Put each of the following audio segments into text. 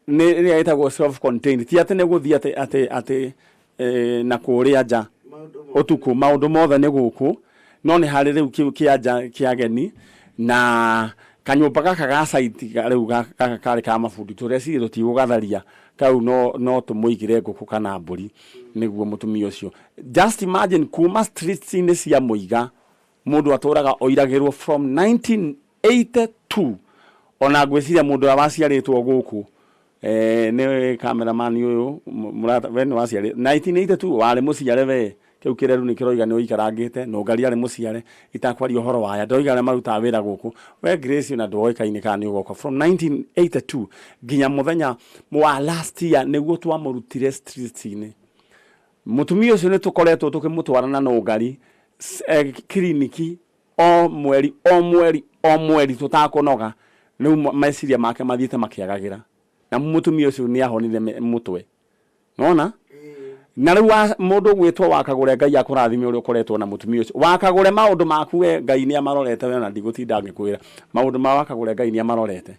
Nĩ ĩrĩa ĩtagwo self contained, ti atĩ nĩ gũthiĩ atĩ atĩ atĩ eh, na kũrĩa nja ũtukũ, maũndũ mothe nĩ gũkũ, no nĩ harĩ rĩu kĩu kĩa nja kĩa ageni na kanyũmba gaka ga site rĩu gaka karĩ ka mabundi, tũreciria tũtigũgatharia kau, no no tũmũigĩre ngũkũ kana mbũri nĩguo mũtumia ũcio. Just imagine, kuma streets-inĩ cia Mũiga, mũndũ atũraga oiragĩrwo from 1982. Ona ngwĩciria mũndũ ũrĩa waciarĩtwo gũkũ nĩ cameraman ũyũ mũrata, we nĩ waciarĩ 1982, warĩ mũciare we, kĩu kĩreru nĩ kĩroiga nĩ ũikarangĩte nũngari arĩ mũciare, itakwaria ũhoro waya ndoiga arĩa marutaga wĩra gũkũ. We Grace, ona ndwoĩkaine kana nĩ ũgoka. From 1982 nginya mũthenya wa last year nĩguo twamũrutire streets-inĩ. Mũtumia ũcio nĩ tũkoretwo tũkĩmũtwara na nũngari kiriniki o mweri o mweri o mweri tũtakũnoga. Rĩu meciria make mathiĩte makĩagagĩra, na mũtumia ũcio nĩ ahonire mũtwe nona. Na rĩu mũndũ ũgwĩtwo Wakagũre, Ngai akũrathime ũrĩa ũkoretwo na mũtumia ũcio. Wakagũre, maũndũ maku we Ngai nĩ amarorete we, ona ndigũtinda ngĩkwĩra maũndũ ma Wakagũre, Ngai nĩ amarorete.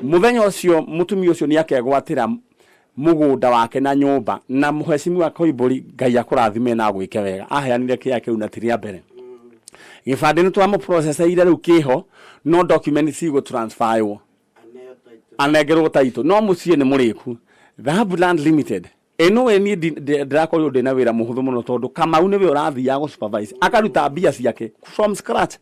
Mũthenya ũcio mũtumia ũcio nĩ akegwatĩra mũgũnda wake na nyũmba. Na mũhecimiwa Koimbũri, Ngai akũrathime na agwĩke wega, aheanire kĩaya kĩu na ti rĩa mbere. Gĩbandĩ nĩ twamũproceseire, rĩu kĩho, no document cigũ transferwo anengerwo title, no mũciĩ nĩ mũrĩku. Dhahabu Land Limited ĩno we niĩ ndĩrakorirwo ndĩna wĩra mũhũthũ mũno, tondũ Kamau nĩwe ũrathiaga gũ supervise, akaruta mbia ciake from scratch,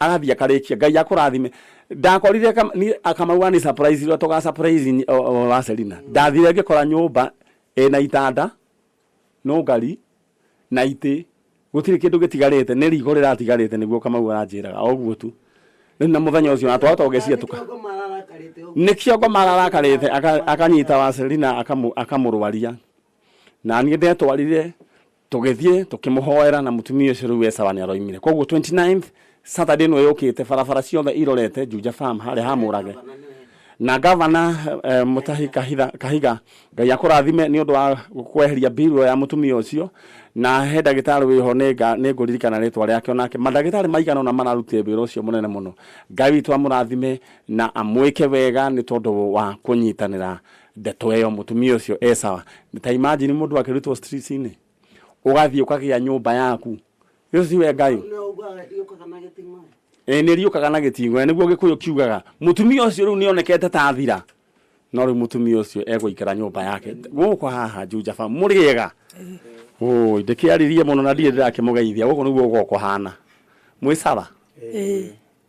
agathiĩ akarĩkia. Ngai akũrathime. Ndakorire niĩ Kamau ani surprise ũrĩa tũga surprise wa Selina. Ndathire ngĩkora nyũmba ĩna itanda, nũngari na itĩ, gũtirĩ kĩndũ gĩtigarĩte, nĩ riko rĩratigarĩte, nĩguo Kamau aranjĩraga o ũguo tu. Rĩu na mũthenya ũcio na twahota gũgĩcia tuka nĩ kĩongo mararakarĩte, akanyita wa Selina akamũrwaria, na niĩ ndetwarire, tũgĩthiĩ tũkĩmũhoera na mũtumia ũcio rĩu e sawa, nĩ aroimire. Koguo 29th, Saturday ĩno yũkĩte, barabara ciothe irorete Juja Farm harĩa hamũrage. Na gavana Mutahi Kahiga, Ngai akũrathime nĩ ũndũ wa kweheria bill ya mũtumia ũcio. Na he ndagĩtarĩ wĩho, nĩ ngũririkana rĩtwa rĩake, onake mandagĩtarĩ maigana ũna mararutire wĩra ũcio mũnene mũno. Ngai witũ amũrathime na amwĩke wega nĩ tondũ wa kũnyitanĩra ndeto ĩyo. Mũtumia ũcio e sawa. Ta imagine mũndũ akĩrutwo streets-inĩ, ũgathiĩ ũkagĩa nyũmba yaku. Ũcio tiwe Ngai? Ĩĩ, nĩ riũkaga na gĩting'oe, nĩguo Gĩkũyũ kiugaga. Mũtumia ũcio rĩu nĩ onekete ta athira, no rĩu mũtumia ũcio egũikara nyũmba yake gũkũ haha Juja Farm. Mũrĩ ega? Ũĩ, ndĩkĩaririe mũno na ndirĩ ndĩrakĩmũgeithia. Gũkũ nĩguo gũkoragwo kũhana. Mwĩ sawa?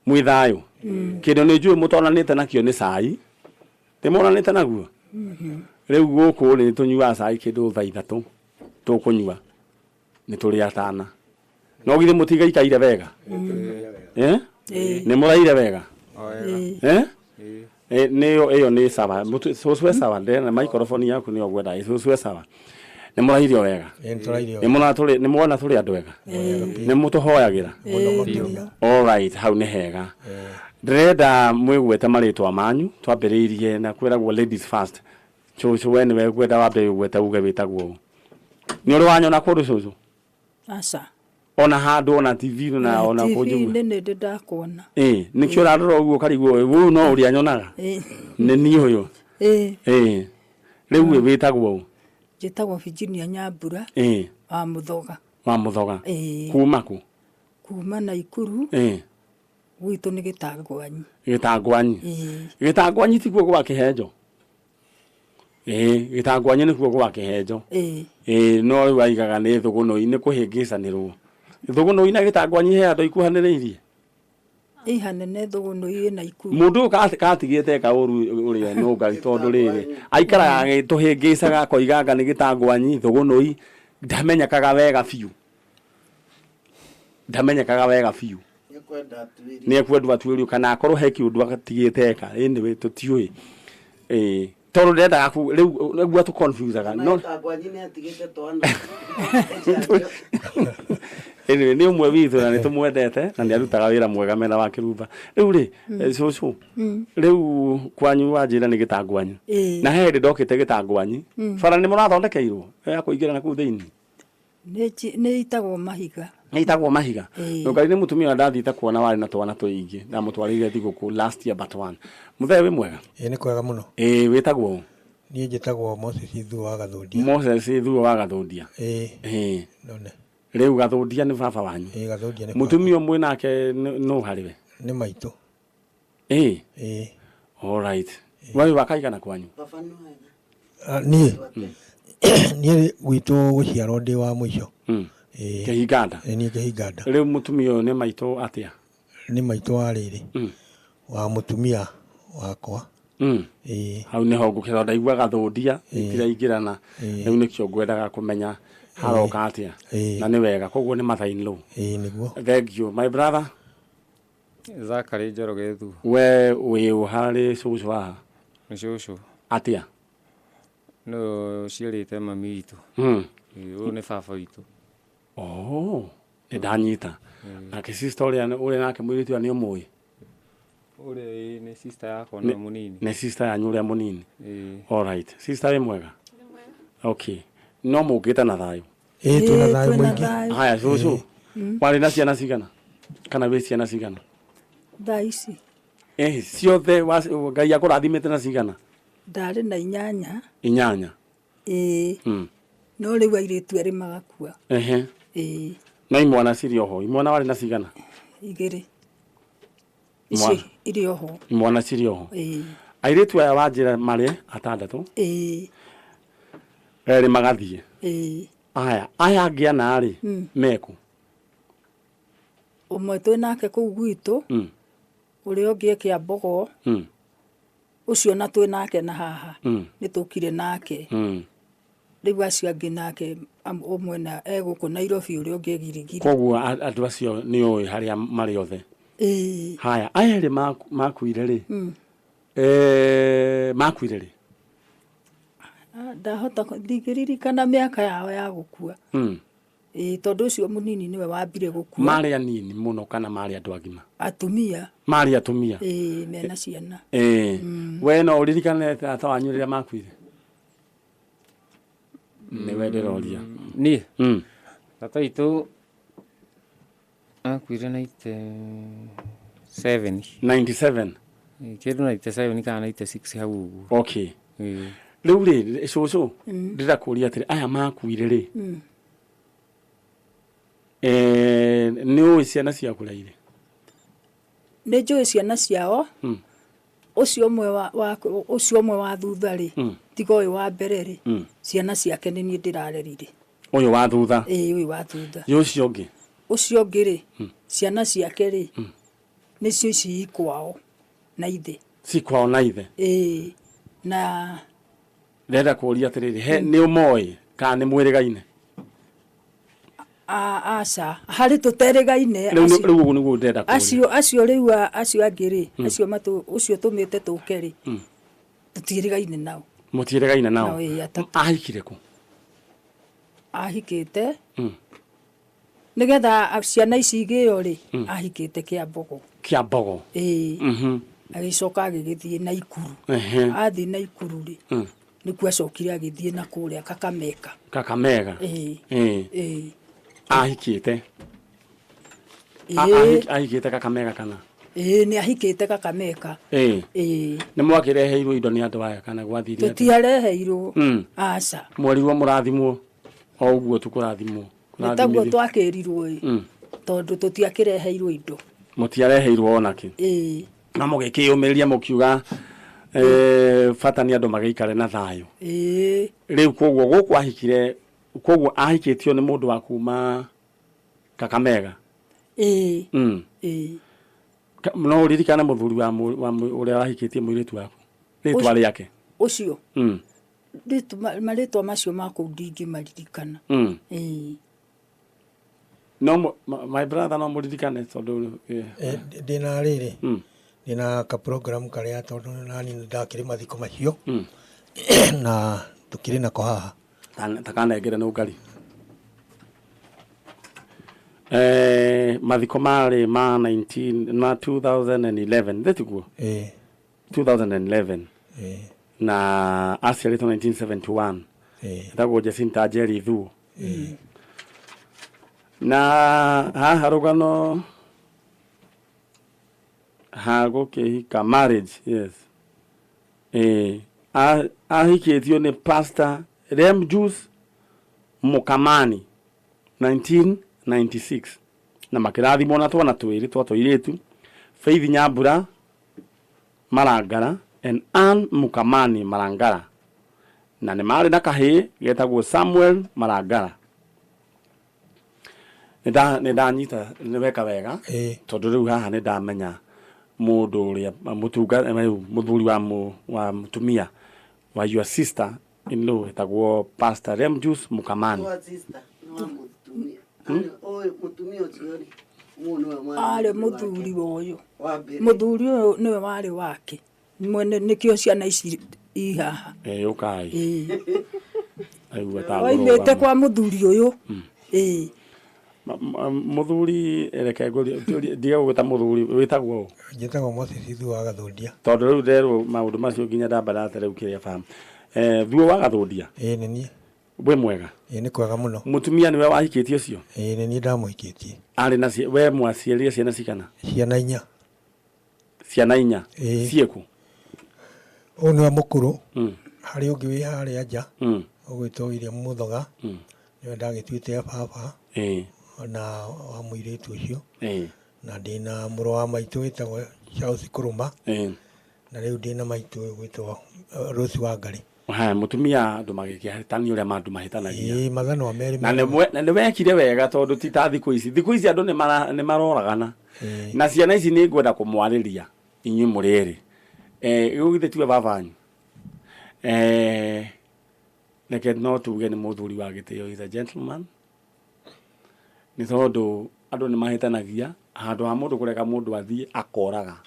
Mwĩ thayũ? Kĩndũ nĩ njũĩ mũtonanĩte nakĩo nĩ cai. Nĩ monanĩte naguo? Rĩu gũkũ rĩ, nĩ tũnyuaga cai kĩndũ thaa 3, tũkũnyua nĩ tũrĩ atana. No githĩ mũtigaikaire wega? Eh? Nĩ mũraire wega? Eh? Nĩyo ĩyo nĩ sawa. Cũcũ e sawa, ndĩrenda microphone yaku nĩyo ngwenda. Cũcũ e sawa, nĩ mũrairio wega? Nĩ mũrona tũrĩ, nĩ muona tũrĩ andũ ega, nĩ mũtũhoyagĩra? All right, hau nĩ hega. Ndĩrenda mwĩgwete marĩtwa manyu, twambĩrĩirie na kwĩragwo ladies first. Cũcũ, we nĩwe ngwenda wambe wĩgwete, uge wĩtagwo ũ. Nĩ ũrĩ wanyona kũndũ, cũcũ? Aca. Ona handũ, ona TV na ona kũnjigua? TV-inĩ nĩ ndĩ ndakuona. Ĩĩ, nĩkĩo ũrarora ũguo ũkarigwo ũyũ no ũrĩa nyonaga nĩ niĩ ũyũ. Ĩĩ, rĩu ĩ, wĩtagwo ũ? Njĩtagwo Virginia Nyambura wa Mũthoga. Wa Mũthoga. Kuma kũ? Kuma Naikuru. Gwitũ nĩ Gĩtangwanyi. Gĩtangwanyi. Gĩtangwanyi tikuo gwa Kĩhenjo? Ĩĩ, Gĩtangwanyi nĩkuo gwa Kĩhenjo. Ĩĩ, no rĩu aigaga nĩ Thũgũnũi, nĩ kũhĩngĩcanĩrwo. Thũgũnũi na Gĩtangwanyi he handũ ikuhanĩrĩirie? Ĩ hanene, Thũgũnũi ĩ Naikuru. Mũndũ ũyũ katigĩte eka ũru ũrĩa nũngari, tondũ rĩrĩ, aikaraga agĩtũhĩngĩcaga, akoiga anga nĩ Gĩtangwanyi, Thũgũnũi, ndamenyekaga wega biũ, ndamenyekaga wega biũ. Nĩ ekwendwo atuĩrio kana akorwo he kĩũndũ atigĩte eka. Anyway, tũtiũĩ. Ĩĩ, tondũ ndendaga rĩu nĩguo atũ confusaga no. Anyway, nĩ ũmwe witũ na nĩ tũmwendete na nĩ arutaga wĩra mwega mena wa Kĩrumba. Rĩu rĩ, cũcũ, rĩu kwanyu wanjĩra nĩ Gĩtangwanyi? Na he hĩndĩ ndokĩte Gĩtangwanyi, bara nĩ mũrathondekeirwo ya kũingĩra na kũu thĩinĩ? Nĩ itagwo mahiga. Nĩ itagwo mahiga. Ngai nĩ mũtumia ũrĩa ndathiĩte kuona warĩ na twana tũingĩ, ndamũtwarĩire thigũkũ last year but one. Mũthee, wĩ mwega? Ĩĩ, nĩ kwega mũno. Ĩĩ, wĩtagwo ũ? Niĩ njĩtagwo Moses Thuo wa Gathũndia. Moses Thuo wa Gathũndia. Ĩĩ. Ĩĩ. None. Rĩu Gathũndia nĩ baba wanyu. Ĩĩ, Gathũndia nĩ baba. Mũtumia ũmwe nake nũ harĩ we? Nĩ maitũ. Ĩĩ. Ĩĩ. All right. We wĩ wa kaigana kwanyu? Ah, niĩ niĩ gwitũ gũciarwo ndĩ wa mũico. Ĩĩ. Kĩhinganda. Ĩĩ, niĩ kĩhinganda. Rĩu mũtumia ũyũ nĩ maitũ atĩa? Nĩ maitũ wa rĩrĩ. Wa mũtumia wakwa. Ĩĩ. Hau nĩho ngũkĩra ndaigua Gathũndia itiraingĩrana. Rĩu nĩkĩo ngwendaga kũmenya haroka atĩa. Ĩĩ. Na nĩ wega koguo nĩ mother in law. Ĩĩ, nĩguo. Thank you my brother. Zachary Njoroge Thuo. We wĩ ũ harĩ cũcũ haha? Nĩ cũcũ. Atĩa? Nĩwe ũciarĩte mami witũ. Ĩĩ, ũyũ nĩ baba witũ. Oh, nĩ ndanyita. Nake sister ũrĩa ũrĩa nake mũirĩtu ũrĩa nĩ ũmũĩ? Ũrĩa ĩĩ nĩ sister yakwa nĩwe mũnini. Nĩ sister yanyu ũrĩa mũnini? Ĩĩ. All right. Sister wĩ mwega? Okay. No mũngĩte na thayũ? Ĩĩ, twĩna Ĩĩ, thayũ twĩna mũingĩ. thayũ. Haya, cũcũ. Warĩ na ciana cigana? Kana wĩ ciana cigana? Thaa ici. Ciothe Ngai akũrathimĩte na cigana? Ndarĩ na inyanya. Inyanya. Ĩĩ. No rĩu airĩtu erĩ magakua. Ĩĩ. No imwana cirĩ oho. Imwana warĩ na cigana? Igĩrĩ. Icio irĩ oho. Imwana cirĩ oho. Ĩĩ. Airĩtu aya wanjĩra marĩ atandatũ. Ĩĩ. Erĩ magathiĩ. Ĩĩ. Aya, aya angĩ ana rĩ, meku? Ũmwe twĩ nake kũu gwitũ. Ũrĩa ũngĩ e Kĩambogo. Ũcio na twĩ nake na haha. Nĩ tũkire nake. Rĩu acio angĩ nake ũmwe na e gũkũ Nairobi, ũrĩa ũngĩ e Girigiri. Koguo andũ acio nĩ ũĩ harĩa marĩ othe. Ĩĩ. Haya, aya erĩ makuire rĩ? Makuire rĩ? Ndahota ndingĩririkana mĩaka yao ya gũkua. Ĩĩ, tondũ ũcio mũnini nĩwe wambire gũkua. Marĩ anini mũno kana marĩ andũ agima? Atumia. Marĩ atumia. Ĩĩ, mena ciana. Ĩĩ. We no ũririkane tata wanyu rĩrĩa makuire? Nĩwe ndĩroria. Niĩ? Tata witũ akuire 97. 97. Kĩndũ 97 kana 96 hau ũguo. Okay. Rĩu rĩ, cũcũ, ndĩrenda kũria atĩrĩ, aya makuire rĩ, nĩ ũĩ ciana ciaku kũrĩa irĩ? Nĩ njũĩ ciana ciao. Ũcio ũmwe wa ũcio ũmwe wa thutha rĩ, tiga ũyũ wa mbere rĩ, ciana ciake nĩ niĩ ndĩrarerire. Ũyũ wa thutha? Ĩĩ, ũyũ wa thutha. Ĩ ũcio ũngĩ? Ũcio ũngĩ rĩ, ciana ciake rĩ, nĩcio ici kwao na ithe. Ci kwao na ithe? Ĩĩ. Na ndĩrenda kũria atĩrĩrĩ, he nĩ ũmoĩ kana nĩ mwĩrĩgaine? Aca, harĩ tũterĩgaine. Rĩu rĩu ũguo nĩguo ndĩrenda kũria. Acio acio rĩu acio angĩ rĩ, acio matũ ũcio tũmĩte tũke rĩ, tũtiĩrĩgaine nao. Mũtiĩrĩgaine nao? Nao, ĩĩ, atatũ. Ahikire kũ? Ahikĩte nĩgetha ciana ici igĩo rĩ, ahikĩte Kĩambogo. Kĩambogo. Ĩĩ. Agĩcoka agĩgĩthiĩ Naikuru. Athiĩ Naikuru rĩ, nĩkuo acokire agĩthiĩ na kũrĩa Kakamega. Kakamega. Ĩĩ. Ĩĩ. Ahikĩte? Ĩĩ. Ahikĩte Kakamega kana? Ĩĩ, nĩ ahikĩte Kakamega. Ĩĩ. Ĩĩ. Nĩ mwakĩreheirwo indo nĩ andũ aya kana gwathire atĩa? Tũtiareheirwo. Aca. Mwerirwo mũrathimwo o ũguo tu kũrathimwo. Nĩ taguo twakĩrirwo ĩ. Tondũ tũtiakĩreheirwo indo. Mũtiareheirwo ona kĩ? Ĩĩ. Na mũgĩkĩyũmĩrĩria mũkiuga bata nĩ andũ magĩikare na thayũ. Ĩĩ. Rĩu koguo gũkũ ahikire, koguo ahikĩtio nĩ mũndũ wa kuma Kakamega. Ĩĩ. Ĩĩ. No ũririkane mũthuri wa ũrĩa wahikĩtie mũirĩtu waku? Rĩtwa rĩake? Ũcio? Marĩtwa macio ma kũu ndingĩmaririkana. Ĩĩ. No my brother no mũririkane tondũ ndĩna rĩrĩ, ndĩna ka program karĩa tondũ nani ndakĩrĩ mathiko macio na tũkĩrĩ nako haha. Takanengere nĩ ũngari. Mathiko marĩ ma 19 ma 2011 thĩ tiguo? Ĩĩ. 2011. Ĩĩ. Na aciarĩtwo 1971. Ĩĩ. Etagwo Jacinta Njeri Thuo. Na haha rũgano ha gũkĩhika marriage, yes. Ĩĩ. Ahikĩtio nĩ Pastor Remjus Mukamani 1996 na makĩrathimwo na twana twĩrĩ twa tũirĩtu, Faith Nyambura Marangara and Ann Mukamani Marangara, na nĩ marĩ na kahĩĩ getagwo Samuel Marangara. Nĩ ndanyita nĩ weka wega tondũ rĩu haha nĩ ndamenya mũndũ ũrĩa mũtunga mũthuri wa wa mũtumia wa your sister in law etagwo Pastor Remjus Mukamani. Wa sister nĩ wa mũtumia. Ũyũ mũtumia ũcio rĩ, ũyũ nĩwe mwarĩ Arĩ mũthuri mũthuri wa ũyũ. wa mbere. Mũthuri ũyũ nĩwe warĩ wake. Mwene nĩkĩo ciana ici i haha. Ĩĩ ũkai. Ĩĩ. Aigua Oimĩte ta kwa mũthuri ũyũ. Ĩĩ. Mũthuri reke ngũrie ndige gũgwĩta mũthuri wĩtagwo ũ? Njĩtagwo Moses Thuo wa Gathũndia. Tondũ rĩu nderwo maũndũ macio nginya ndambarate rĩu kĩrĩa fahamu. Thuo wa Gathũndia? Ĩĩ nĩ niĩ. Wĩ mwega? Ĩĩ nĩ kwega mũno. Mũtumia nĩwe wahikĩtie ũcio? Ĩĩ nĩ niĩ ndamũhikĩtie. Arĩ na we mwaciarire ciana cigana? Ciana inya. Ciana inya? Ĩĩ. Ciĩkũ? Ũyũ nĩwe mũkũrũ. Mm. Harĩ ũngĩ wĩ harĩa nja. Mm. Ũgwĩtwo William Mũthoga. Mm. Nĩwe ndagĩtuĩte baba. Ĩĩ. Na wa mũirĩtu ũcio. Ĩĩ. Na ndĩna mũrũ wa maitũ wĩtagwo Charles Kũrũma. Ĩĩ. Na rĩu ndĩna maitũ ũyũ ũgwĩtwo Rose Wangari. Haya mũtumia andũ magĩkĩhĩtania ũrĩa andũ mahĩtanagia. Ĩĩ mathanwa merĩ. Na nĩ wekire wega tondũ ti ta thikũ ici. Thikũ ici andũ nĩ maroragana. Na ciana ici nĩ ngwenda kũmwarĩria inyuĩ mũrĩ erĩ. Ũyũ githĩ tiwe baba wanyu? Reke no tuge nĩ mũthuri wa gĩtĩo, is a gentleman. Nĩ tondũ andũ nĩ mahĩtanagia, handũ ha mũndũ kũreka mũndũ athiĩ akoraga.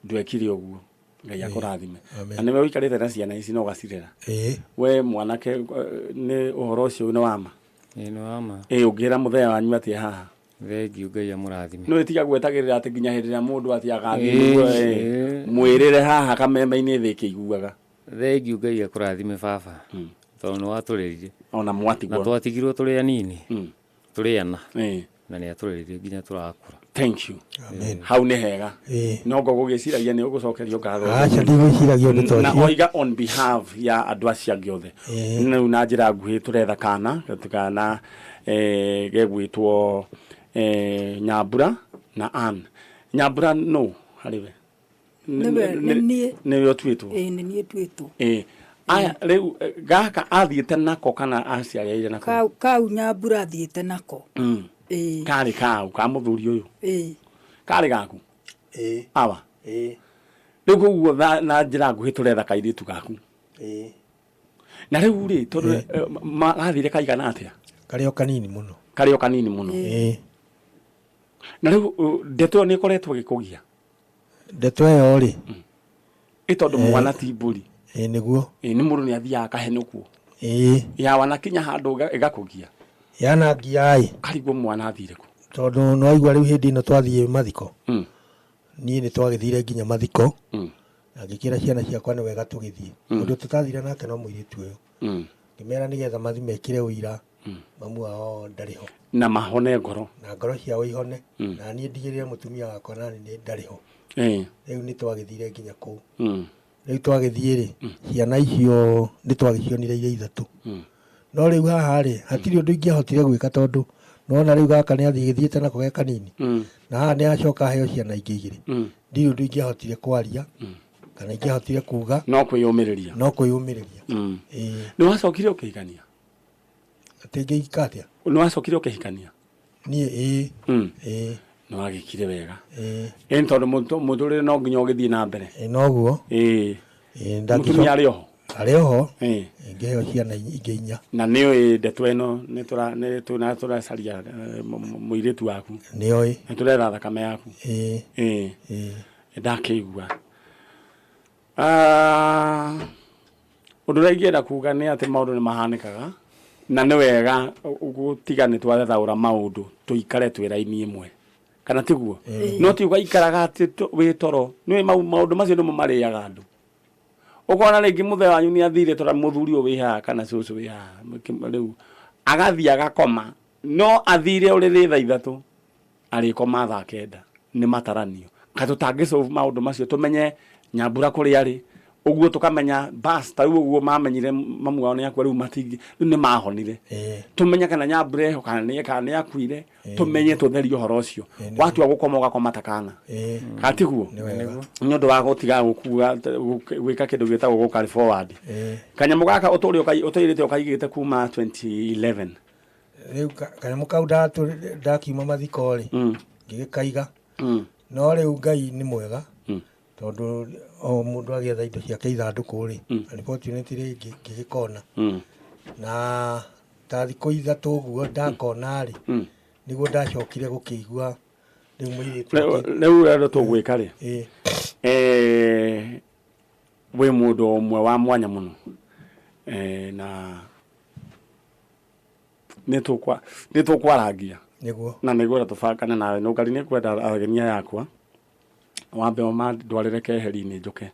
Ndwekire ũguo. Ngai akũrathime. Amen. Na nĩwe ũikarĩte na ciana ici na ũgacirera. Ĩĩ. We mwanake nĩ ũhoro ũcio nĩ wa ma? Ĩĩ nĩ wa ma. Ĩĩ ũngĩra mũthee wanyu atĩa haha? Thengiũ Ngai amũrathime. Nĩ tiga gwetagĩrĩra atĩ nginya hĩndĩ ĩrĩa mũndũ atĩ agathiĩ Ĩĩ, nĩguo, ĩĩ. ĩĩ. Mwĩrĩre haha kameme-inĩ thĩ ĩkĩiguaga. Thengiũ Ngai akũrathime baba. Tondũ nĩ watũrerire. Ona mwatigwo. Na twatigirwo tũrĩ anini. Mm. Tũrĩ ana. Ĩĩ. Na nĩ atũrerire nginya tũrakũra. Thank you. Amen. Hau nĩ hega. Ĩĩ. No ngũgĩciragia nĩ ũgũcokerio ngatho. Aca ndigwĩciragia ũndũ ta Na ũcio. oiga on behalf ya andũ acio angĩ othe. Ĩĩ. Rĩu na njĩra nguhĩ tũretha kana kana gegwĩtwo Nyambura na Ann. Nyambura no harĩ we? Nĩwe, nĩ niĩ. Nĩwe ũtuĩtwo? Ĩĩ nĩ niĩ nduĩtwo. Ĩĩ. Aya rĩu gaka athiĩte nako kana aciarĩire nako? Kau kau Nyambura athiĩte nako. Mm. Ĩĩ. Karĩ kau ka mũthuri ũyũ? Ĩĩ. Karĩ gaku? Ĩĩ. Awa? Ĩĩ. Rĩu koguo na njĩra nguhĩ tũretha kairĩtu gaku. Ĩĩ. Na rĩu rĩ tondũ gathire kaigana atĩa? Karĩ o kanini mũno. Karĩ o kanini mũno. Ĩĩ. Na rĩu ndeto ĩyo nĩ ĩkoretwo ĩgĩkũgia? Ndeto ĩyo rĩ. Ĩ tondũ mwana ti mbũri. Ĩĩ nĩguo. Ĩĩ nĩ mũndũ nĩ athiaga akahenũkwo. Ĩĩ. Ya wanakinya handũ ĩgakũgia. Yanangia ĩ. Ũkarigwo mwana athire kũ? Tondũ nĩ waigua rĩu hĩndĩ ĩno twathiĩ mathiko. Mm. Niĩ nĩ twagĩthire nginya mathiko. Mm. Na ngĩkĩra ciana ciakwa nĩ wega tũgĩthiĩ. Ũndũ tũtathire nake no mũirĩtu ũyũ. Mm. Ngĩmera nĩgetha mathiĩ mekĩre ũira mamu wao ndarĩ ho. Na mahone ngoro. Na ngoro ciao ihone. Mm. Na niĩ ndigĩrĩre mũtumia wakwa nani nĩ ndarĩ ho. Ĩĩ. Rĩu nĩ twagĩthire nginya kũu. Mm. Rĩu twagĩthiĩ rĩ, ciana icio nĩ twagĩcionire irĩ ithatũ. Mm. No rĩu haha rĩ, hatirĩ ũndũ ingĩahotire gwĩka tondũ nĩwona rĩu gaka nĩ athiĩte nako ge kanini. Mm. Na haha nĩ acoka aheo ciana ingĩ igĩrĩ. Mm. Ndirĩ ũndũ ingĩahotire kwaria kana ingĩahotire kuga. No kwĩyũmĩrĩria. No kwĩyũmĩrĩria. Mm. Ĩĩ. Nĩ wacokire ũkĩhikania? Atĩ ngĩhika atĩa? Nĩ wacokire ũkĩhikania? Niĩ ĩĩ. Mm. Ĩĩ. Nĩ wagĩkire wega. Ĩĩ. Ĩĩ tondũ mũtũrĩre no nginya ũgĩthiĩ na mbere. Ĩĩ noguo. Ĩĩ. Ĩĩ Mũtumia arĩ oho? Arĩ oho. Ĩĩ. Ngĩheo ciana ingĩ inya. Na nĩ ũĩ ndeto ĩno nĩ tũracaria mũirĩtu waku. Nĩ oĩ. Nĩ tũretha thakame yaku. Ĩĩ. Ĩĩ. Ĩĩ. Ndakĩigua. Ũndũ ũrĩa ingĩenda kuga nĩ atĩ maũndũ nĩ mahanĩkaga na nĩ wega gũtiga nĩ twathathaũra maũndũ tũikare twĩ raini ĩmwe kana tiguo? No ti ũgaikaraga atĩ wĩ toro nĩ maũndũ macio nĩmo marĩaga andũ. Ũkona rĩngĩ mũthee wanyu nĩ athire tondũ mũthuri ũyũ wĩ haha kana cũcũ wĩ haha rĩu agathiĩ agakoma no athire ũrĩrĩ thaa ithatũ arĩkoma thaa kenda nĩ mataranio. Ka tũtangĩ solve maũndũ macio tũmenye Nyambura kũrĩa arĩ Ũguo tũkamenya bas ta rĩu ũguo mamenyire mamu wao nĩ akua rĩu matingi rĩu nĩ mahonire. Tũmenye kana nyambura ĩho kana nĩ kana nĩ akuire tũmenye tũtherie ũhoro ũcio. Watua gũkoma ũgakoma ta kana. Kana tiguo? Nĩ wega. Nĩ ũndũ wa gũtiga gũkua gwĩka kĩndũ gĩtagwo gũ carry forward. Kanyamũ gaka ũtũrĩ ũtũrĩte ũkaigĩte kuma 2011. Rĩu kanyamũ kau ndakiuma mathiko rĩ, ngĩgĩkaiga. No rĩu Ngai nĩ mwega, tondũ o mũndũ agĩetha indo ciake ithandũkũ rĩ, unfortunately ngĩgĩkona. Na ta thikũ ithatũ ũguo ndakona rĩ, nĩguo ndacokire gũkĩigua rĩu mũirĩtu Rĩu ũrĩa tũgwĩka rĩ, wĩ mũndũ ũmwe wa mwanya mũno, na nĩ tũkwarangia nĩguo na nĩngwenda tũbangane nawe no ngari nĩ ngwenda ageni aya akwa wambe ũmandwarĩre keheri-inĩ njũke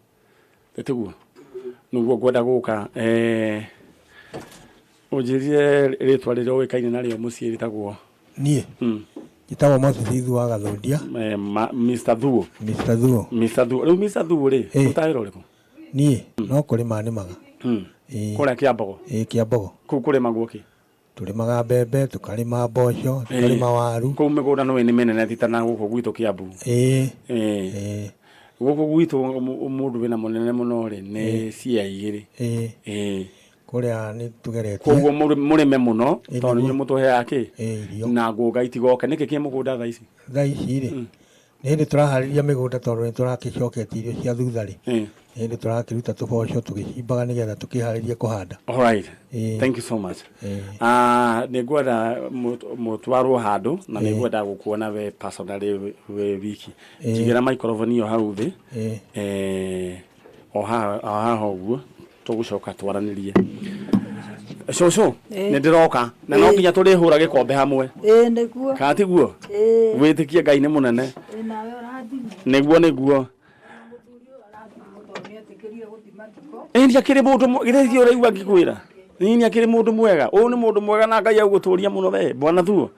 tiguo nĩguo ngwenda gũka. Ũnjĩrire rĩtwa rĩrĩa ũĩkaine narĩo mũciĩ rĩtagwo? Niĩ njĩtagwo Moses Ithu wa Gathũndia. Mr. Thuo. Mr. Thuo. Mr. Thuo. Rĩu Mr. Thuo rĩ, ũrutaga wĩra ũrĩkũ? Niĩ no kũrĩma nĩmaga. Kũrĩa Kĩambogo? Ĩĩ, Kĩambogo. Kũu kũrĩmagwo kĩ? Tũrĩmaga mbembe, tũkarĩma mboco, tũkarĩma waru. Kũu mĩgũnda nĩũĩ nĩ mĩnene ti ta na gũkũ gwitũ Kĩambu. Ĩĩ. Ĩĩ. Gũkũ gwitũ mũndũ wĩna mũnene mũno rĩ nĩ cia igĩrĩ. Ĩĩ. Ĩĩ. Kũrĩa nĩ tũgeretie. Koguo mũrĩme mũno tondũ inyuĩ mũtũheaga kĩ? Ĩĩ, irio. Na ngũnga itigoke. Nĩkĩ kĩ mũgũnda thaa ici? Thaa ici rĩ, nĩ hĩndĩ tũraharĩria mĩgũnda tondũ nĩ tũrakĩcoketie irio cia thutha rĩ. Nĩ hĩndĩ tũrakĩruta tũboco tũgĩcimbaga nĩgetha tũkĩharĩrie kũhanda. All right. Thank you so much. Nĩ ngwenda mũtwarwo handũ na nĩ ngwenda gũkuona we personally wĩ wiki. Njigĩra microphone ĩyo hau thĩ. O haha ũguo tũgũcoka twaranĩrie. Cũcũ, nĩ ndĩroka na no nginya tũrĩhũra gĩkombe hamwe. Ĩĩ nĩguo. Kana tiguo? Ĩĩ. Wĩtĩkie Ngai nĩ mũnene. Ĩĩ nawe ũrathimwo. Nĩguo nĩguo. Mũthuri ũyũ arathimwo tondũ nĩetĩkĩrire gũthiĩ mathiko. Ĩĩ ndiakĩrĩ mũndũ githĩ ti ũraigua ngĩkwĩra? Niĩ nĩakĩrĩ mũndũ mwega. Ũyũ nĩ mũndũ mwega na Ngai agũgũtũria mũno we bwana Thuo.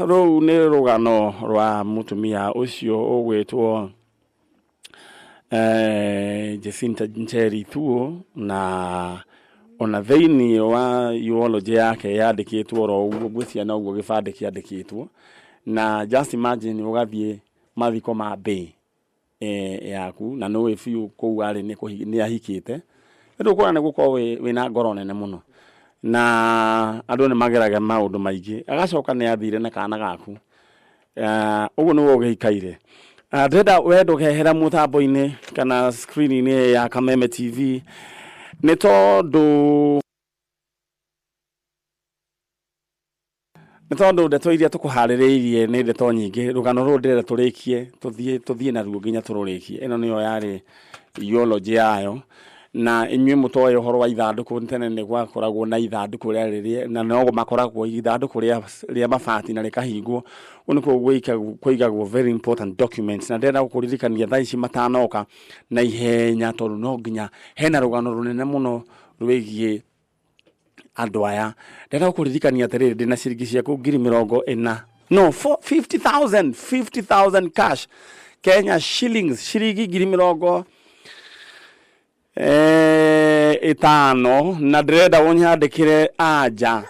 Rũu nĩ rũgano rwa mũtumia ũcio ũgwĩtwo Jacinta Njeri Thuo, na ona thĩinĩ wa eulogy yake yandĩkĩtwo oro ũguo, ngwĩciria noguo gĩbandĩ kĩandĩkĩtwo. Na just imagine ũgathiĩ mathiko ma mbĩ yaku na nĩũĩ biũ kũu arĩ nĩ ahikĩte, nĩ ũkuona nĩ gũkorwo wĩna ngoro nene mũno, na andũ nĩ mageraga maũndũ maingĩ. Agacoka nĩ athire na kana gaku, ũguo nĩguo gĩikaire. Ndĩrenda we ndũkehera mũtambo-inĩ kana screen-inĩ ya Kameme TV, nĩ tondũ ndeto iria tũkũharĩrĩirie nĩ ndeto nyingĩ. Rũgano rũrũ ndĩrenda tũrĩkie, tũthiĩ naruo nginya tũrũrĩkie. Ĩno nĩyo yarĩ eulogy yayo. Na inyuĩ mũtoĩ ũhoro wa ithandũkũ, tene nĩ gwakoragwo na ithandũkũ rĩarĩ na no makoragwo ithandũkũ rĩa mabati na rĩkahingwo. Ũguo nĩkuo kũigagwo very important documents. Na ndĩrenda gũkũririkania thaa ici matanoka na ihenya, tondũ no nginya hena rũgano rũnene mũno rwĩgiĩ andũ aya. Ndĩrenda gũkũririkania atĩrĩrĩ, ndĩna ciringi ciaku 40,000, no 50,000, 50,000 cash Kenya shillings, ciringi 50,000, na ndĩrenda ũnyandĩkĩre anja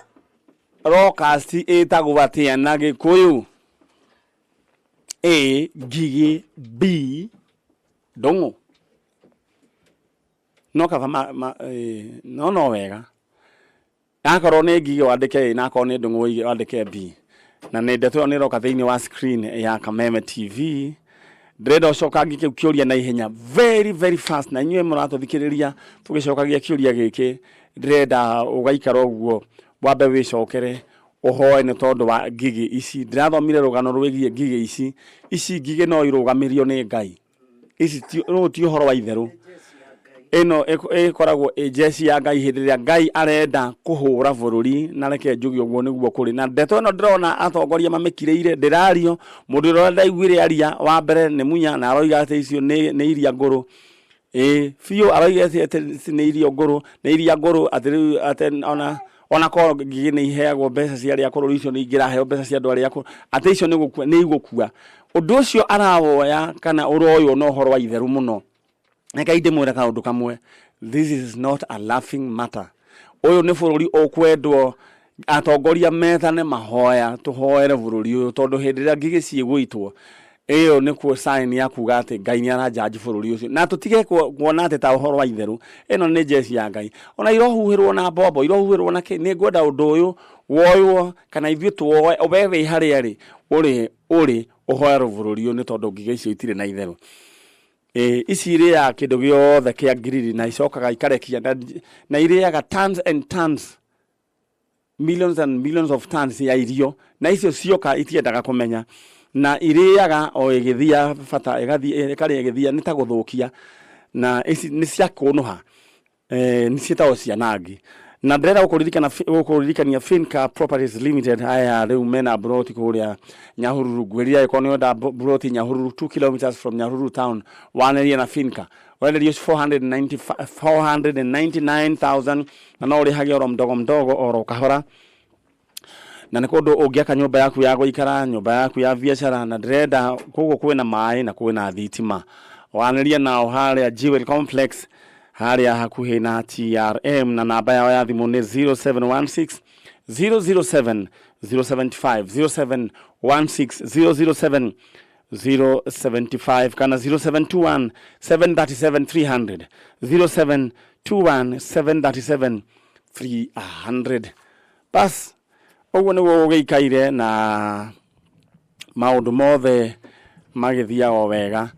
locust ĩtagwo atĩa na Gĩkũyũ. A ngigĩ, B ndũng'ũ. No kaba no no wega akorwo nĩ ngigĩ wandĩke A, na akorwo nĩ ndũng'ũ wandĩke B. Na nĩ ndeto ĩyo nĩ ĩroka thĩinĩ wa screen ya Kameme TV. Ndĩrenda ũcokangie kĩu kĩũria na ihenya, very very fast. Na inyuĩ mũratũthikĩrĩria tũgĩcokagia kĩũria gĩkĩ, ndĩrenda ũgaikara ũguo wambe wĩcokere ũhoe nĩ tondũ wa ngigĩ ici. Ndĩrathomire rũgano rwĩgiĩ ngigĩ ici. Ici ngigĩ no irũgamĩrio nĩ Ngai. Ici ti ũyũ ti ũhoro wa itherũ. Ĩno ĩkoragwo ĩ jeshi ya Ngai hĩndĩ ĩrĩa Ngai arenda kũhũra bũrũri, na reke njuge ũguo nĩguo kũrĩ. Na ndeto ĩno ndĩrona atongoria mamĩkirĩire, ndĩrario mũndũ ũrĩa ndaiguire aria wa mbere nĩ Munya, na aroiga atĩ icio nĩ iria ngũrũ. Ĩĩ biũ, aroiga atĩ ici nĩ irio ngũrũ, nĩ iria ngũrũ, atĩ rĩu atĩ ona korwo ngigĩ nĩ iheagwo mbeca cia arĩa akũrũ, icio nĩ ingĩraheo mbeca cia andũ arĩa akũrũ, atĩ icio nĩ gũkua nĩ igũkua. Ũndũ ũcio arawoya kana ũroywo na ũhoro wa itherũ mũno. Reke ndĩmwĩre kaũndũ kamwe, this is not a laughing matter. Ũyũ nĩ bũrũri ũkwendwo atongoria methane mahoya, tũhoere bũrũri ũyũ, tondũ hĩndĩ ĩrĩa ngigĩ ciĩgũitwo, ĩyo nĩkuo sign ya kuga atĩ Ngai nĩ aranjanji bũrũri ũcio. Na tũtige kuona atĩ ta ũhoro wa itherũ, ĩno nĩ jeshi ya Ngai. Ona irohuhĩrwo na mbombo, irohuhĩrwo na kĩ, nĩ ngwenda ũndũ ũyũ woywo kana ithuĩ tuoe, we wĩ harĩa rĩ, ũrĩ ũrĩ ũhoere bũrũri ũyũ nĩ tondũ ngigĩ icio itirĩ na itherũ. Ĩĩ, ici irĩaga kĩndũ gĩothe kĩa ngiriri na icokaga ikarekia na irĩaga tons and tons, millions and millions of tons ya irio, na icio cioka itiendaga kũmenya, na irĩaga o ĩgĩthia bata, ĩgathiĩ ĩkarĩa ĩgĩthia, nĩ ta gũthũkia, na ici nĩ cia kũnũha. Nĩ ciĩtagwo cianangi. Na ndĩrenda gũkũririkana gũkũririkania Finca Properties Limited, aya rĩu mena mburoti kũrĩa Nyahururu. Ngwĩrire angĩkorwo nĩ ũrenda mburoti Nyahururu, 2 kilometers from Nyahururu town, wanĩrie na Finca. Ũrenderio 499,000 na no ũrĩhage oro mdogo mdogo, oro kahora, na nĩ kũndũ ũngĩaka nyũmba yaku ya gũikara, nyũmba yaku ya biacara, na ndĩrenda koguo kwĩna maĩ na kwĩna thitima. Wanĩrie nao harĩa Jewel Complex, harĩa hakuhĩ na TRM, na namba yao ya thimũ nĩ 0716 007 075, 0716 007 075, kana 0721 737 300, 0721 737 300. Bas, ũguo nĩguo gũgĩikaire na maũndũ mothe magĩthiaga o wega.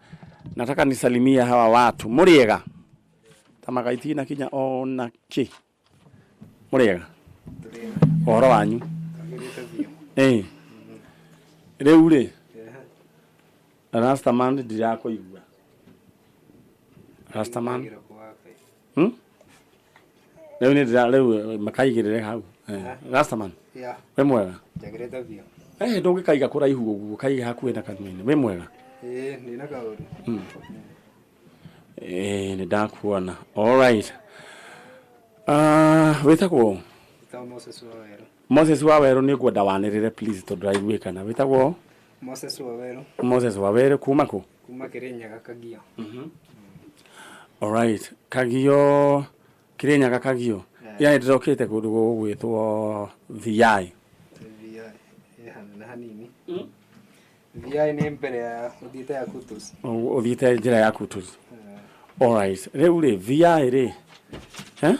Nataka nisalimie hawa watu. Mũrĩega ta magaitina kinya ona kĩ, mũrĩega, ũhoro wanyu? Ĩ rĩu rĩ, Rastaman, ndirakũigua Rastaman. Rĩu nĩ ndĩra rĩu makaigĩrĩre hau. Rastaman. Yeah. Wĩ mwega? Njagĩrĩte biũ. Ndũngĩkaiga kũraihu ũguo, kaige hakuhĩ na kanua-inĩ. Wĩ mwega? Ĩĩ, ndĩna kaũndũ. Ĩĩ, nĩ ndakuona. All right. Ah, wĩtagwo? Njĩtagwo Moses Wawerũ. Moses Wawerũ, nĩ ngwenda wanĩrĩre please, tondũ ndũraiguĩkana. Wĩtagwo? Moses Wawerũ. Moses Wawerũ, kuma kũ? Kuma Kĩrĩnyaga, Kagio. Alright. Kagio, Kĩrĩnyaga Kagio. Yani ndĩrokĩte kũndũ gũgwĩtwo VI. VI ĩ hanene hanini. VI nĩ mbere ya ũthiĩte ya Kutus. Ũthiĩte njĩra ya Kutus. Alright. Rĩu rĩ, VI rĩ, eh?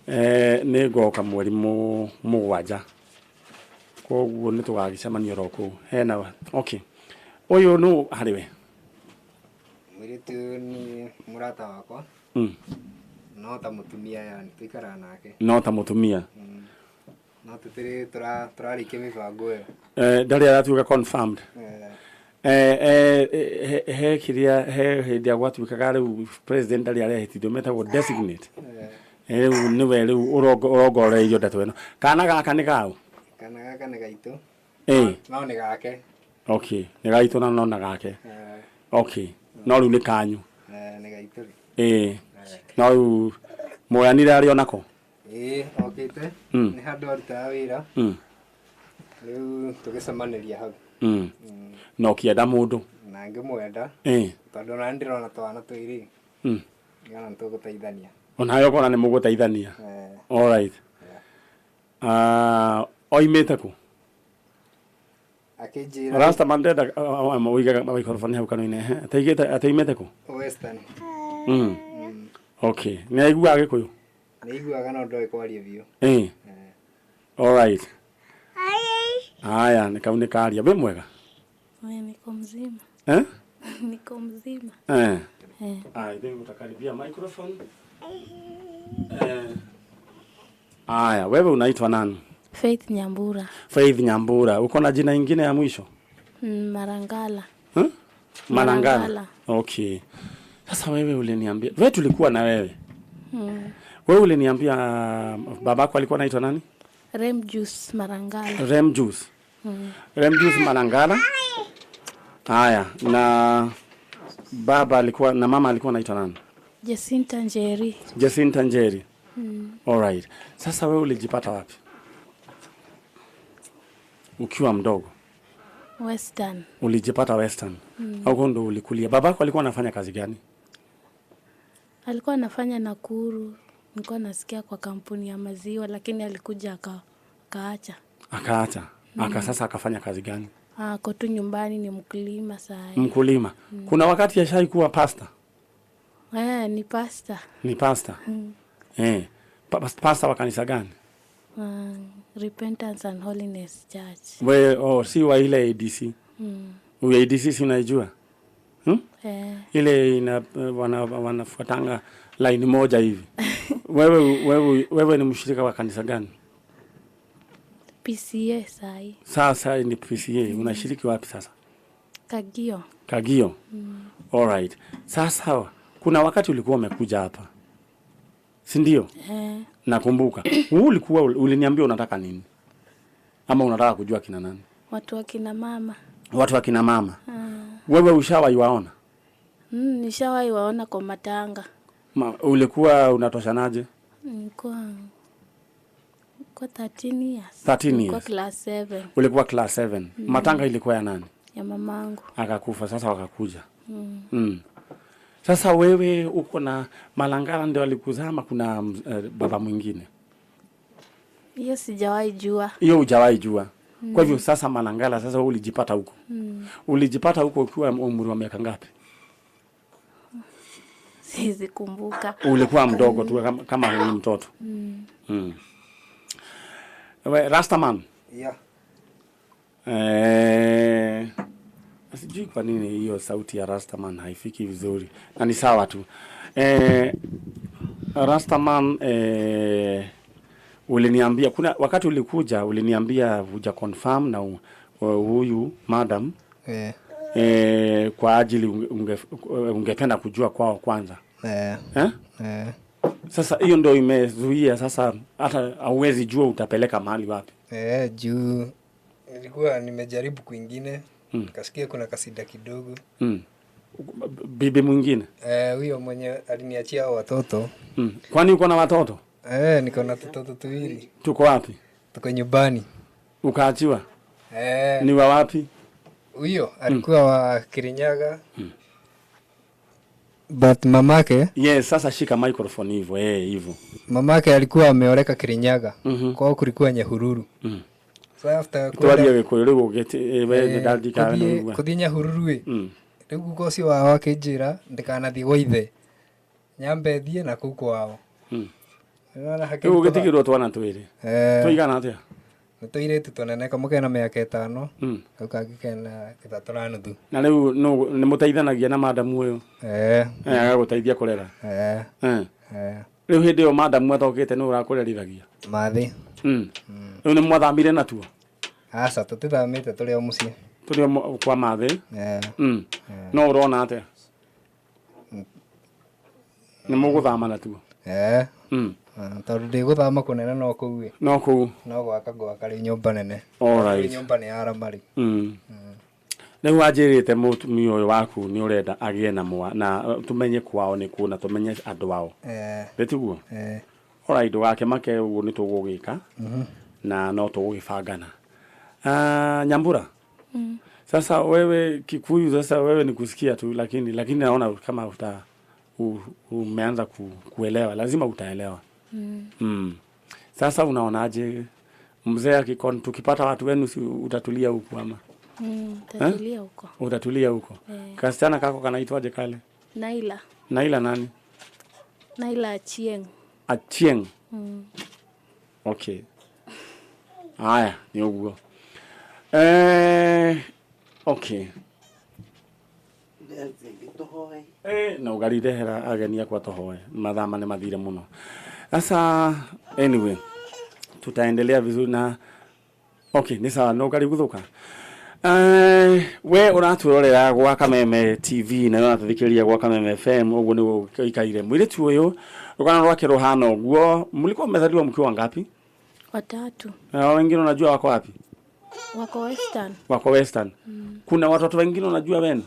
Ĩĩ. Nĩ ngoka mweri 7, koguo nĩ tũgagĩcemania oro kũu hena. Okay, ũyũ nũ harĩ we? Mũirĩtu nĩ mũrata wakwa. No ta mũtumia, yani tũikaraga nake. No ta mũtumia. No tũtirĩ tũrarĩkia mĩbango ĩyo. Ndarĩ aratuĩka confirmed. He kĩrĩa he hĩndĩ ya gwatuĩkaga rĩu president ndarĩ arehĩtithio, metagwo designate. Rĩu nĩwe rĩu ũrongoreirio ndeto ĩno. Kana gaka nĩ kaũ? Kana gaka nĩ gaitũ. Ĩ. No nĩ gake. Okay, nĩ gaitũ na no na gake. Okay, no rĩu nĩ kanyu. Nĩ gaitũ rĩ. Ĩ, no rĩu muoyanire arĩ onako? Ĩĩ, okĩte. Nĩ handũ arutaga wĩra. Rĩu tũgĩcemanĩria hau. Na ũkĩenda mũndũ? Na ngĩmwenda. Tondũ ona nĩ ndĩrona twana twĩrĩ. Ngĩona nĩ tũgũteithania. Onawe ũkona nĩ mũgũteithania. Alright. Ah, oimĩte kũ? Akĩnjĩra Rasta man, ndenda ũige microphone hau kanua-inĩ. Ehe, ataigĩte ataimĩte kũ? Western. Okay, nĩ aiguaga Gĩkũyũ? Nĩ aiguaga no ndoĩ kwaria biũ. Alright. Haya, nĩ kau nĩ karia. Wĩ mwega? Mimi niko mzima. Eh? Niko mzima. Eh. I think utakaribia microphone. Aya, wewe unaitwa nani? Faith Nyambura. Faith Nyambura. Uko na jina ingine ya mwisho? Marangala. Huh? Marangala. Marangala. Okay. Sasa wewe uliniambia, wewe tulikuwa na wewe. Wewe uliniambia babako alikuwa anaitwa nani? Remjus Marangala. Remjus. Remjus Marangala. Haya, na baba alikuwa na mama alikuwa anaitwa nani? Jacinta Njeri. Jacinta Njeri. Alright. Sasa wewe ulijipata wapi? Ukiwa mdogo Western. Ulijipata Western. Huko ndo ulikulia. Babako alikuwa anafanya kazi gani? Alikuwa anafanya Nakuru, nilikuwa nasikia kwa kampuni ya maziwa, lakini alikuja akaacha. Akaacha. Aka sasa akafanya kazi gani? Ako tu nyumbani, ni mkulima saa hii. Mkulima. Kuna wakati ashai kuwa pasta? Ni pasta. Ni pasta. Pasta wa kanisa gani? Repentance and Holiness Church. We, si wa ile ADC. Huyo ADC si unaijua? Ile ina wanafuatanga line moja hivi. Wewe ni mshirika wa kanisa gani? PCA sai. Sasa ni PCA. Unashiriki wapi sasa? Kagio. Kagio. All right. Sasa kuna wakati ulikuwa umekuja hapa, si ndio? Nakumbuka. Wewe ulikuwa uliniambia unataka nini? Ama unataka kujua kina nani? Watu wa kina mama. Watu wa kina mama. Wewe ushawahi waona? Nishawahi waona kwa matanga. Ulikuwa unatoshanaje? Nilikuwa kwa 13 years. 13 Nilikuwa years. class 7. Ulikuwa class 7. Matanga ilikuwa ya nani? Ya mamangu. Akakufa, sasa wakakuja. Sasa wewe uko na Malangala ndio alikuzaa kuna baba mwingine? Hiyo sijawahi jua. Hiyo hujawahi jua. Kwa hivyo sasa Malangala sasa wewe ulijipata huko. Ulijipata huko ukiwa umri wa miaka ngapi? Siwezi kumbuka. Ulikuwa mdogo tu kama ni mtoto. We, Rastaman. Yeah. Sijui kwa nini hiyo sauti ya Rastaman haifiki vizuri. Na ni sawa tu. Rastaman, uliniambia kuna wakati ulikuja uliniambia huja confirm na huyu madam kwa ajili ungependa kujua kwao kwanza. Sasa hiyo ndio imezuia sasa hata hauwezi jua utapeleka mahali wapi. Juu nilikuwa nimejaribu kwingine, nikasikia kuna kasida kidogo. Bibi mwingine? Huyo mwenye aliniachia watoto. Kwani uko na watoto? Niko na watoto tuwili. Tuko wapi? Tuko nyumbani. Ukaachiwa? Ni wa wapi? Huyo alikuwa wa Kirinyaga. But mamake, Yes, sasa shika microphone hivyo, hivyo. Mamake alikuwa ameoleka Kirinyaga. Kwao kulikuwa Nyahururu. So after Twarie Gikuyu riu ugiti we ndandika we nĩũigua. Kuthie Nyahururu ĩ. Rĩu guka ũcio wao akĩnjĩra ndikanathie gwa ithe. Nyambe thiĩ na kũu kwao. Nĩwona hakĩrĩ Rĩu ũgĩtigĩrwo twana twĩrĩ. Tũigana atĩa? Nĩ tũirĩtu tũnene, kamwe kena mĩaka 5, kau kangĩ kena 3.5. Na rĩu nĩ mũteithanagia na madamu ũyũ? Agagũteithia kũrera? Rĩu hĩndĩ ĩyo madamu atokĩte nĩ ũrakũrerithagia? Mathĩ. Rĩu nĩ mwathamire natuo? Aca, tũtithamĩte, tũrĩ o mũciĩ. Tũrĩ o kwa Mathĩ? No ũrona atĩa? Nĩ mũgũthama natuo? Tondũ ndĩgũthama kũnene no kũu ĩ. No kũu. No gwaka ngwaka rĩu nyũmba nene. All right. Rĩu nyũmba nĩ yarama rĩu. Rĩu wanjĩrĩte mũtumia ũyũ waku nĩ ũrenda agĩe na na tũmenye kwao nĩ kũ na tũmenye andũ ao. Nĩ tiguo? All right, ndũgakĩmake ũguo nĩ tũgũgĩka. Na no tũgũgĩbangana. Nyambura. Sasa wewe Kikuyu, sasa wewe ni kusikia tu, lakini naona kama umeanza kuelewa, lazima utaelewa. Sasa unaonaje mzee akikon, tukipata watu wenu si utatulia huku ama? Utatulia huko. Utatulia huko. Kasichana kako kanaitwaje kale? Naila. Naila nani? Naila Achieng. Achieng. Okay. Haya, ni uguo. Okay. Na ugarirehera ageni akwa tohoe. Mathaa nĩ mathire mũno. Sasa anyway, tutaendelea vizuri na okay, ni sawa, no karibu guthuka. We ũratwĩrorera gwa Kameme TV na ũratũthikĩrĩria gwa Kameme FM, ũguo nĩguo ũikaire. Mũirĩtu ũyũ rũgano rwake rũhana ũguo. Mlikuwa mmezaliwa mkiwa ngapi? Watatu. Na wengine unajua wako wapi? Wako Western. Wako Western. Kuna watoto wengine unajua wenu?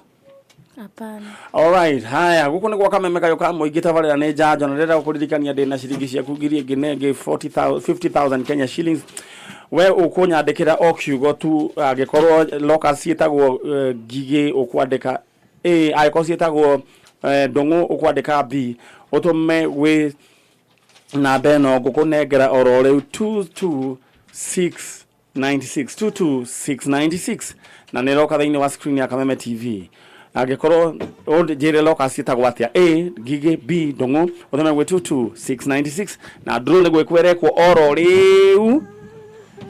Hapana. All right, haya, guku ni gwa Kameme kayo ka mũingĩ tabarĩra nĩ njanjo na ndĩrenda gũkũririkania ndĩna ciringi ciaku ngiri ĩngĩ na ĩngĩ 50,000 Kenya shillings. We ũkũnyandĩkĩra o kiugo tu, angĩkorwo locust ciĩtagwo ngigĩ ũkwandĩka A, angĩkorwo ciĩtagwo ndũng'ũ ũkwandĩka B. Ũtũme gwĩ namba ĩno ngũkũnengera oro rĩu, 226 96 22696, na nä roka thä inä wa screen ya Kameme TV. Angĩkorwo njĩre loka ciĩtagwo atĩa, A ngigĩ, B ndũng'ũ, ũthome gwĩ 22696, na draw nĩ gwĩkwo ĩrekwo oro rĩu.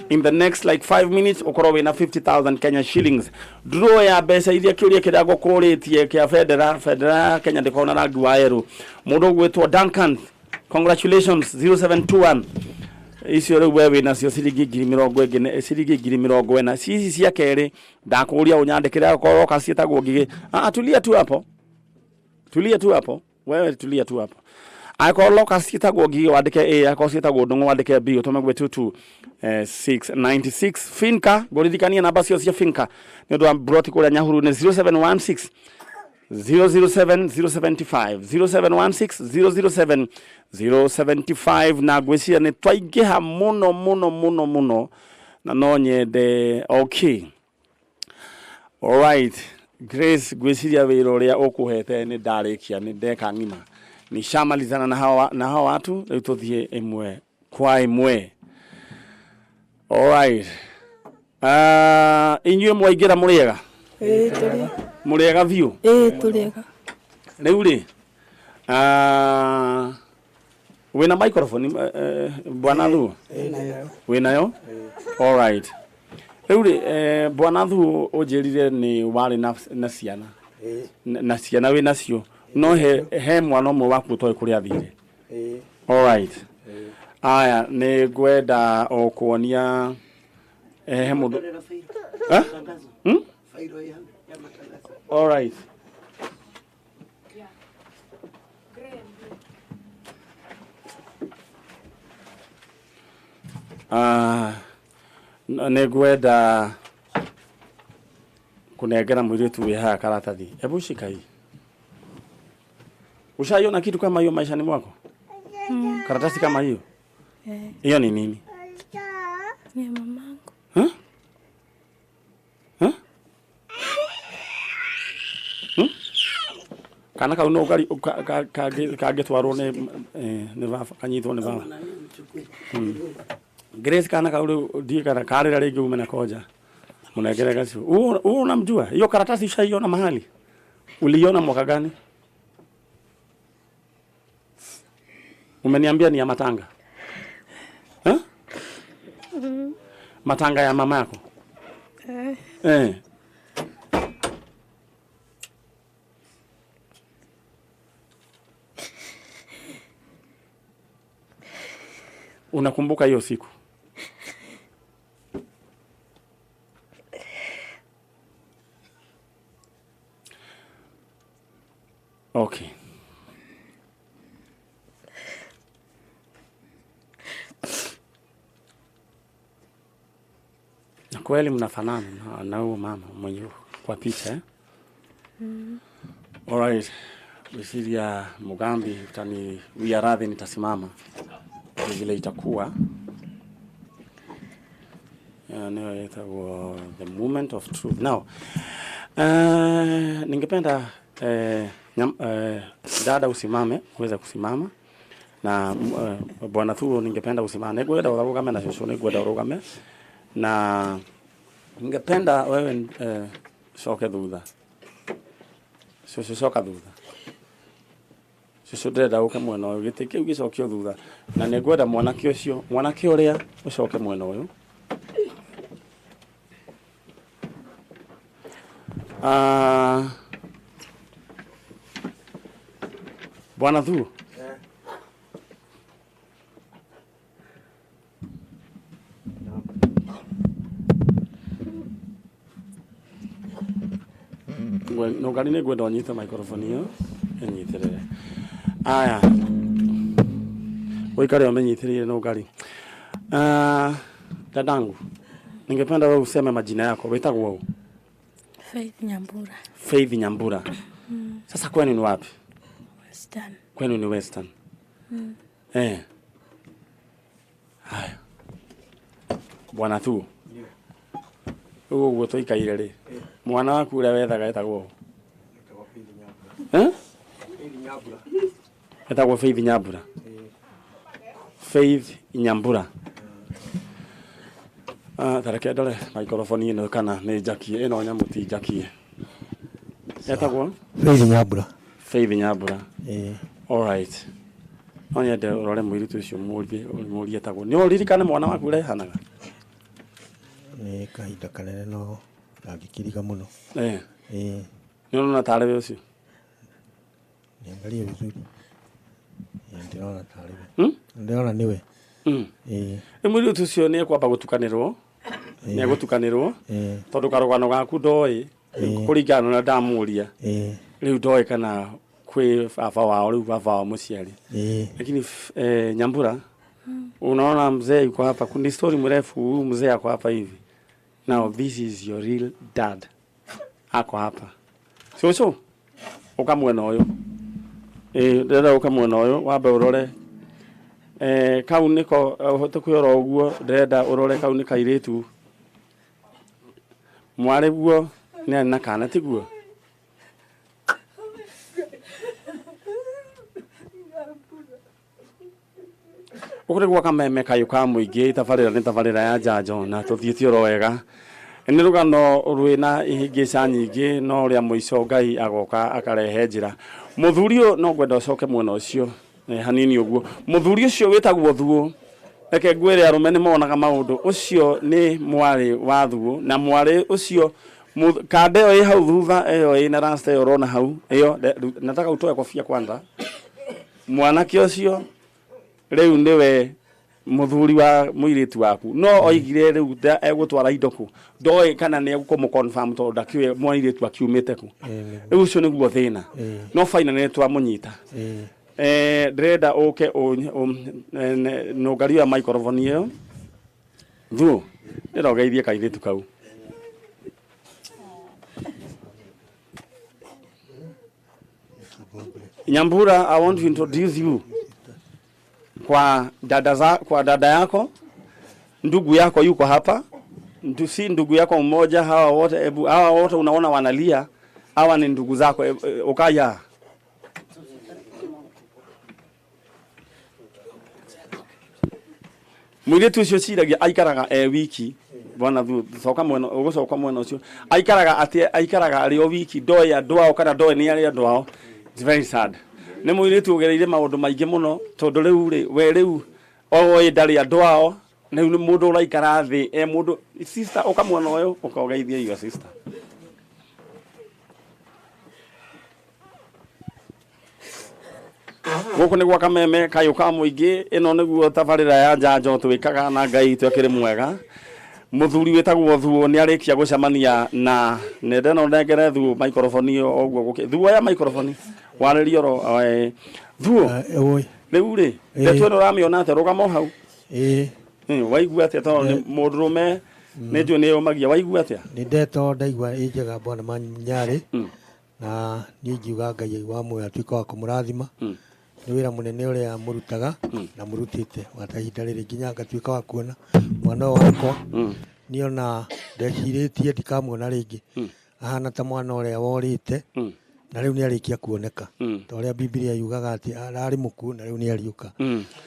In the next like 5 minutes ũkorwo wĩna 50,000 Kenya shillings. Draw ya mbeca iria, kĩũria kĩrĩa ngũkũrĩtie kĩa bendera, bendera ya Kenya ndĩkorwo na rangi wa yerũ. Mũndũ ũgwĩtwo Duncan, congratulations, 0721 icio rĩu we wĩnacio ciringi 40,000, ciringi 40,000. Ici cia kerĩ ndakũria ũnyandĩkĩre akorwo ka ciĩtagwo ngigĩ. Ah, tulia tu hapo, tulia tu hapo, wewe tulia tu hapo. Akorwo loka ciĩtagwo ngigĩ wandĩke A, akorwo ciĩtagwo ndũng'ũ wandĩke B, ũtũme gwĩ 22 696. Finca, ngũririkania namba cio cia Finca nĩ ũndũ wa broti kũrĩa Nyahururu nĩ 0716 007 075, 0716 007 075. Na ngwĩciria nĩ twaingĩha mũno mũno mũno mũno, na no nyende. Okay, alright, Grace, ngwĩciria wĩra ũrĩa ũkũhete nĩ ndarĩkia, nĩ ndeka ng'ima, nishamalizana na hawa watu. Rĩu tũthiĩ ĩmwe kwa ĩmwe. Alright, inyuĩ mwaingĩra mũrĩega? Ĩĩ, tũrĩ. Mũrĩega biũ? Ĩĩ, tũrĩega. Rĩu rĩ, wĩna microphone, bwana Thuo? Wĩnayo? Alright. Rĩu rĩ, bwana Thuo, ũnjĩrire nĩ warĩ na ciana, na ciana wĩ nacio, no he mwana ũmwe waku ũtoĩ kũrĩa athire. Alright, aya nĩ ngwenda o kuonia he mũndũ. Eh? Hmm? Failo ya matangazo. Alright. Ah, nĩ ngwenda kunengera mũirĩtu wĩ haha karatathi. Hebu shika hii. Ushaiona kitu kama hiyo maishani mwako? Mm. Karatasi kama hiyo? Eh. Hiyo ni nini? Ni ya mamangu. Huh? Huh? Hmm? Kana kau no gari kangĩtwarwo nĩ baba, kanyitwo nĩ baba. Grace, kana kau rĩu ndiĩ kana karĩra rĩngĩ ume nako nja. Mũnengere gacio. Wewe unamjua? Hiyo karatasi ushaiona mahali? Uliiona mwaka gani? Umeniambia ni ya matanga. Eh? Matanga ya mama yako? Eh. Eh. Unakumbuka hiyo siku? Okay. Na kweli mnafanana na huyo mama mwenye kwa picha, eh? Mm. Alright. Gwĩciria Mugambi utaniwia radhi, nitasimama vile itakuwa. Nĩyo ĩtagwo the moment of truth. Now, ningependa dada usimame, uweze kusimama na bwana Thuo, ningependa usimame. Nĩngwenda ũrũgame na cũcũ, nĩngwenda ũrũgame na ningependa wewe coke thutha, cũcũ, coka thutha, cũcũ, ndĩrenda ũke mwena ũyũ, gĩtĩ kĩu gĩcokio thutha, na nĩngwenda mwanake ũcio, mwanake ũrĩa ũcoke mwena ũyũ. Ah, bwana Thuo, Nũngari, nĩ ngwenda ũnyite microphone ĩyo, ĩnyitĩrĩre. Aya, ũikare ũmĩnyitĩrĩire. Nũngari. Ah, dadangu, ningependa wewe useme majina yako. Wĩtagwo ũ? Faith Nyambura. Faith Nyambura. Sasa kwenu ni wapi? Western. Kwenu ni Western? Mm. Eh. Haya, bwana Thuo, rĩu ũguo tũikaire rĩ, mwana waku ũrĩa wethaga etagwo ũ? Eh? Etagwo Faith Nyambura. Faith Nyambura. Ah, tareke ndore microphone ĩno kana nĩ njakie ĩno nyamũ ti njakie. Etagwo Faith Nyambura. Faith Nyambura. Ĩĩ. All right. No nyende ũrore mũirĩtu ũcio mũrie mũrie etagwo. Nĩ ũririkane mwana waku ũrĩa ahanaga? Nĩ kahinda kanene no ndangĩkĩriga mũno. Eh. Ĩĩ. Nĩ ũrona tarĩ we ũcio? Niangalie vizuri. Ĩĩ, ndĩrona tarĩ we. Hmm? Ndĩrona nĩwe. Ĩĩ. Rĩu mũirĩtu ũcio nĩ ekwamba gũtukanĩrwo. Nĩ egũtukanĩrwo. Ĩĩ. Tondũ karũgano gaku ndoĩ kũringana na ũrĩa ndamũria. Ĩĩ. Rĩu ndoĩ kana kwĩ baba wao rĩu baba wao mũciari. Ĩĩ. Lakini Nyambura, unaona mzee yuko hapa, ni story mrefu huyu mzee ako hapa hivi. Now this is your real dad. Ako hapa. Cucu, ũka mwena ũyũ. Ĩĩ, ndĩrenda ũke mwena ũyũ, wambe ũrore. Kau nĩko, ũhote kwĩrora ũguo, ndĩrenda ũrore kau nĩ kairĩtu. Mwarĩ guo nĩ arĩ na kana, tiguo? Gũkũ nĩ gwa kameme kayũ ka mũingĩ tabarĩra nĩ tabarĩra ya njanjo na tũthiĩte oro wega. Nĩ rũgano rwĩna ihĩngĩca nyingĩ no rĩa mũico Ngai agoka akarehe njĩra. Mũthuri ũyũ no ngwenda ũcoke mwena ũcio hanini ũguo. Mũthuri ũcio wĩtagwo Thuo, reke ngwĩre arũme nĩ monaga maũndũ. Ũcio nĩ mwarĩ wa Thuo na mwarĩ ũcio kanda ĩyo ĩ hau thutha ĩyo ĩna rasta ĩyo ũrona hau ĩyo nataka utoe kofia kwanza. Mwanake ũcio rĩu nĩwe mũthuri wa mũirĩtu waku no oigire rĩu egũtwara indo kũ ndoĩ kana nĩ egũkũmũ confirm tondũ ndakĩũĩ mũirĩtu akiumĩte kũ. Rĩu ũcio nĩguo thĩna. No finally nĩ twamũnyita. Ndĩrenda ũke nũngario ya microphone ĩyo. Thuo, ndĩrenda ũgeithie kairĩtu kau. Nyambura, I want to introduce you kwa dada za, kwa dada yako, ndugu yako yuko hapa. Si ndugu yako mmoja, hawa wote, ebu, hawa wote unaona wanalia, hawa ni ndugu zako. Ukaya. Mũirĩtu ũcio ciragia aikaraga e wiki. Bwana thu, coka mwena, ũgũcoka mwena ũcio. Aikaraga atĩ, aikaraga arĩ o wiki, ndoĩ andũ ao kana ndoĩ nĩ arĩ andũ ao. It's very sad. Nĩ mũirĩtu ũgereire maũndũ maingĩ mũno, tondũ rĩu rĩ, we rĩu oĩ ndarĩ andũ ao, rĩu nĩ mũndũ ũraikara thĩ, e mũndũ, sister, ũka mwena ũyũ, ũka ũgeithie your sister. Gũkũ nĩ gwa kameme kayũ ka mũingĩ, ĩno nĩguo tabarĩra ya njanjo twĩkaga na Ngai witũ akĩrĩ mwega. Mũthuri wĩtagwo Thuo nĩ arĩkia gũcemania na nenda ĩno nengere Thuo microphone ĩyo ũguo gũkĩ. Thuo ya microphone warĩrie oro Thuo. Oi. Rĩu rĩ, ndeto ĩno ũramĩona atĩa? Rũgama o hau. Waigua atĩa? Tondũ nĩ mũndũrũme nĩ njũĩ nĩ yũmagia, waigua atĩa? Nĩ ndeto ndaigua ĩ njega bwana Manyarĩ. Na niĩ ingiuga Ngai wa muoyo atuĩke wa kũmũrathima. Nĩ wĩra mũnene ũrĩa mũrutaga na mũrutĩte wa ta ihinda rĩrĩ nginya ngatuĩka wa kuona mwana ũyũ wakwa. Niĩ ona ndecirĩtie ndikamuona rĩngĩ. Ahana ta mwana ũrĩa worĩte na rĩu nĩ arĩkia kuoneka. Ta ũrĩa Bibilia yugaga atĩ ararĩ mũkuũ na rĩu nĩ ariũka.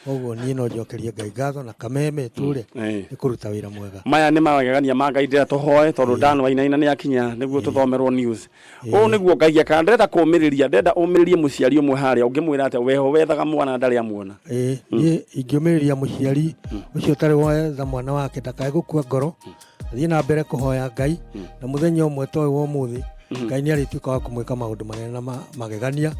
Koguo niĩ no njokerie Ngai ngatho na kameme tũre nĩ kũruta wĩra mwega. Maya nĩ magegania ma Ngai ndĩrenda tũhoe tondũ Dan Wainaina nĩ akinya nĩguo tũthomerwo news. Ũũ nĩguo Ngai ekaga. Ndĩrenda kũũmĩrĩria, ndĩrenda ũmĩrĩrie mũciari ũmwe harĩa ũngĩmwĩra atĩa weho wethaga mwana ndarĩ amuona. Ĩĩ, niĩ ingĩũmĩrĩria mũciari ũcio ũtarĩ wetha mwana wake ndakae gũkua ngoro, athiĩ na mbere kũhoya Ngai, na mũthenya ũmwe ta ũyũ wa ũmũthĩ, Ngai nĩ arĩtuĩka wa kũmwĩka maũndũ manene na magegania,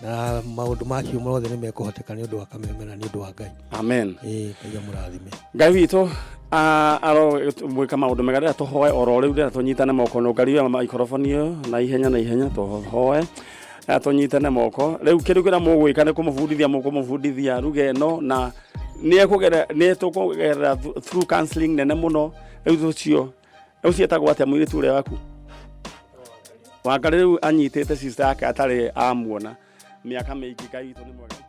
na maũndũ macio mothe nĩ mekũhoteka nĩ ũndũ wa kameme na nĩ ũndũ wa Ngai. Amen. Ĩĩ, Ngai amũrathime. Ngai witũ aro mwĩka maũndũ mega, ndĩrenda tũhoe oro rĩu, ndĩrenda tũnyitane moko, nũngario ya microphone ĩyo na ihenya na ihenya tũhoe. Tũnyitane moko. Rĩu kĩndũ kĩrĩa mũgwĩka nĩ kũmũbundithia, mũkũmũbundithia ruga ĩno na nĩ ekũgera, nĩ tũkũgerera through counseling nene mũno. Rĩu ũcio, ũcio etagwo atĩa mũirĩtu ũrĩa waku? Wangarĩ rĩu anyitĩte sister yake atarĩ amuona mĩaka mĩingĩ. Ngai witũ nĩ mwega.